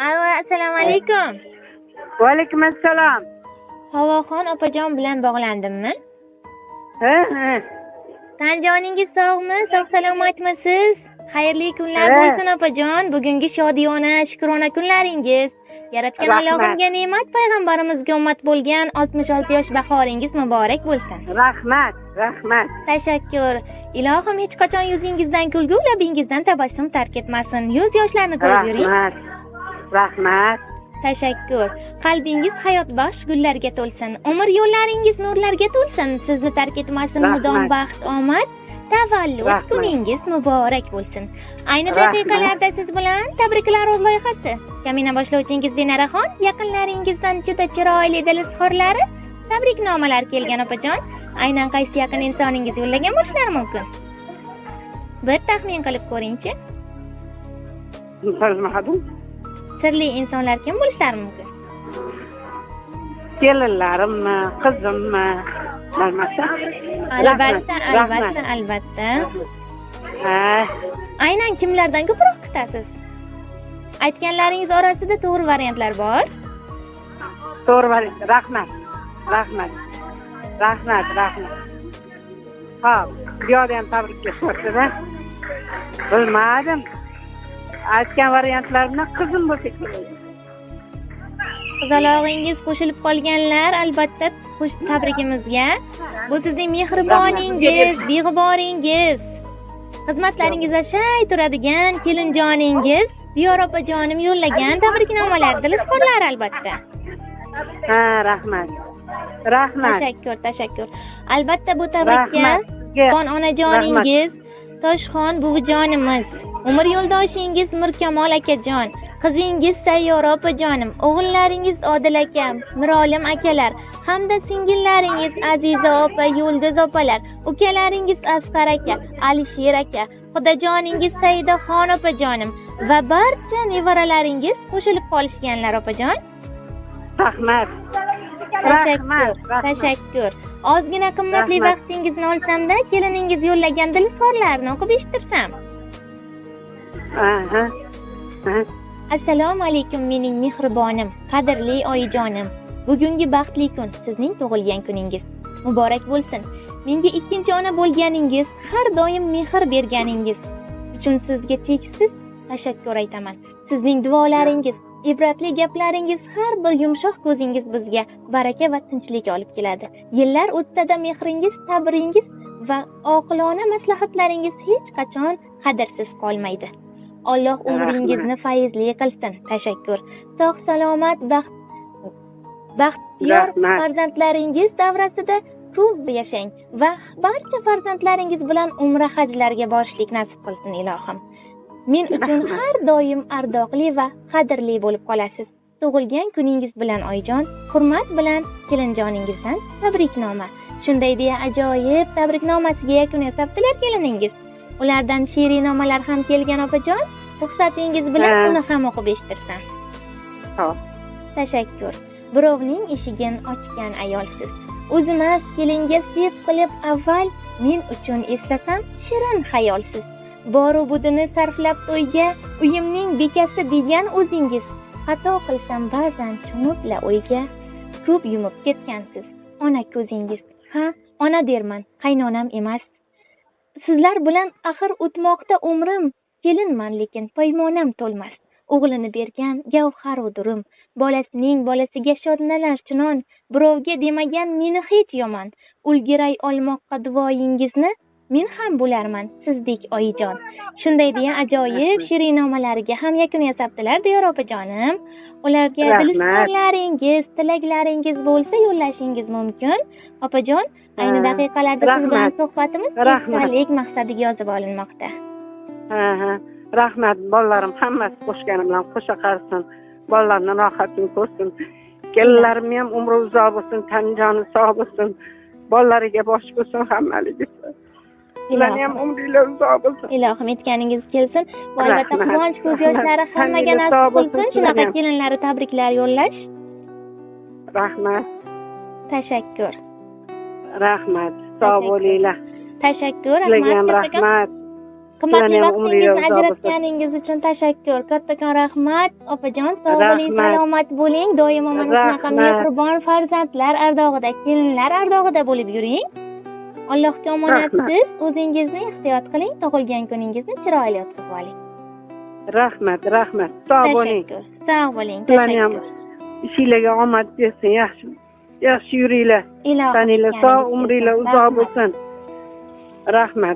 Alo, assalomu alaykum. Va alaykum assalom. Havoxon opajon bilan bog'landimmi? Ha, ha. Tanjoningiz sog'mi? Sog' salomatmisiz? Xayrli kunlar bo'lsin opajon. Bugungi shodiyona, shukrona kunlaringiz. Yaratgan Allohimga ne'mat, payg'ambarimizga ummat bo'lgan 66 yosh bahoringiz muborak bo'lsin. Rahmat, rahmat. Tashakkur. Ilohim hech qachon yuzingizdan kulgu, labingizdan tabassum tark etmasin. Yuz yoshlarni ko'rib yuring. Rahmat. Rahmat. Tashakkur. Qalbingiz hayotbaxsh gullarga to'lsin. Umr yo'llaringiz nurlarga to'lsin. Sizni tark etmasin mudom baxt, omad. Tavallud kuningiz muborak bo'lsin. Ayni daqiqalarda siz bilan tabriklar o'z loyihasi. Kamina boshlovchingiz Dinaraxon, yaqinlaringizdan juda chiroyli dil izhorlari, tabriknomalar kelgan opajon. Aynan qaysi yaqin insoningiz yo'llagan bo'lishlari mumkin? Bir taxmin qilib ko'ringchi. Bilmadim. Sirli insonlar kim bo'lishlari mumkin? Kelinlarimmi, qizimmi? Bilmasam. Albatta, albatta, albatta. Aynan kimlardan ko'proq kutasiz? Aytganlaringiz orasida to'g'ri variantlar bor. To'g'ri variant. Rahmat. Rahmat. Rahmat, rahmat. Ha, bu yoqda ham tabriklashyapti-da. Bilmadim. Aytgan variantlarimdan qizim bo'lsa kerak. Qizalog'ingiz qo'shilib qolganlar albatta tabrigimizga. Bu sizning mehriboningiz, beg'uboringiz, xizmatlaringizda shay turadigan kelinjoningiz Diyor opajonim yo'llagan tabriknomalar, dil izhorlari albatta. Ha, rahmat. Rahmat. Tashakkur, tashakkur. Albatta bu tabrikka Xon onajoningiz, Toshxon buvijonimiz, umr yo'ldoshingiz Mirkamol akajon, qizingiz Sayyora opajonim, o'g'illaringiz Odil aka, Mirolim akalar hamda singillaringiz Aziza opa, Yulduz opalar, ukalaringiz Asqar aka, Alisher aka, xudajoningiz Saidaxon opajonim va barcha nevaralaringiz qo'shilib qolishganlar opajon. Rahmat. Rahmat. Tashakkur. Ozgina qimmatli vaqtingizni olsamda, keliningiz yo'llagan dil izhorlarini o'qib eshittirsam. Aha. Assalomu alaykum mening mehribonim, qadrli oyijonim. Bugungi baxtli kun sizning tug'ilgan kuningiz. Muborak bo'lsin. Menga ikkinchi ona bo'lganingiz, har doim mehr berganingiz uchun sizga cheksiz tashakkur aytaman. Sizning duolaringiz, ibratli gaplaringiz, har bir yumshoq ko'zingiz bizga baraka va tinchlik olib keladi. Yillar o'tsa-da mehringiz, sabringiz va oqilona maslahatlaringiz hech qachon qadrsiz qolmaydi. Alloh umringizni fayzli qilsin. Tashakkur. Sog' salomat, baxtiyor farzandlaringiz davrasida ko'p yashang va barcha farzandlaringiz bilan umra hajlarga borishlik nasib qilsin ilohim. Men uchun har doim ardoqli va qadrli bo'lib qolasiz. Tug'ilgan kuningiz bilan oyijon, hurmat bilan kelinjoningizdan tabriknoma. Shunday deya ajoyib tabriknomasiga yakun yasabdilar keliningiz. Ulardan she'riynomalar ham kelgan opajon, ruxsatingiz bilan uni ham o'qib eshittirsam. Xo'p. Tashakkur. Birovning eshigini ochgan ayolsiz. O'zimas kelinga sep qilib avval men uchun eslasam shirin xayolsiz. Boru budini sarflab to'yga, uyimning bekasi degan o'zingiz. Xato qilsam ba'zan cho'mibla o'yga, ko'p yumib ketgansiz ona ko'zingiz. Ha, ona derman, qaynonam emas. Sizlar bilan axir o'tmoqda umrim, kelinman lekin paymonam to'lmas. O'g'lini bergan gavharu durum, bolasining bolasiga shodlanar chunon, birovga demagan meni hech yomon. Ulgiray olmoqqa duoyingizni men ham bo'larman sizdek oyijon. Shunday deya ajoyib she'riynomalariga ham yakun yasabdilar Diyor opajonim. Ularga dil izhorlaringiz, tilaklaringiz bo'lsa yo'llashingiz mumkin. Opajon, ayni daqiqalarda siz bilan suhbatimiz esdalik maqsadiga yozib olinmoqda. Ha, rahmat bolalarim hammasi qo'shgani bilan qo'sha qarasin, bolalarimning rohatini ko'rsin. Kelinlarim ham umri uzoq bo'lsin, tan joni sog' bo'lsin, bolalariga bosh bo'lsin hammaligisi. Sizlarni ham umringlar uzoq bo'lsin. Ilohim aytganingiz kelsin. Bu albatta quvonch ko'z yoshlari hammaga nasib qilsin. Shunaqa kelinlari tabriklar yo'llash. Rahmat. Tashakkur. Rahmat. Sog' bo'linglar. Tashakkur. Rahmat. Rahmat. Qimmatli Sizlarni ham umringlar vaqtingizni uzoq bo'lsin. Ajratganingiz uchun tashakkur. Kattakon rahmat, opajon. Sog' bo'ling, Rahmat. salomat bo'ling. Doimo mana shunaqa Rahmat. Mehribon farzandlar ardog'ida, kelinlar ardog'ida bo'lib yuring. Allohga omonatsiz. O'zingizni ehtiyot qiling. Tug'ilgan kuningizni chiroyli o'tkazib oling. Rahmat, rahmat, sog' bo'ling. Tashakkur. Sog' bo'ling. Sizlarni ham Tashakkur. Ishinglarga omad bersin, yaxshi yaxshi yuringlar. Ilohim, Taninglar ishganingiz sog', umringlar kelsin. uzoq Rahmat. bo'lsin. Rahmat.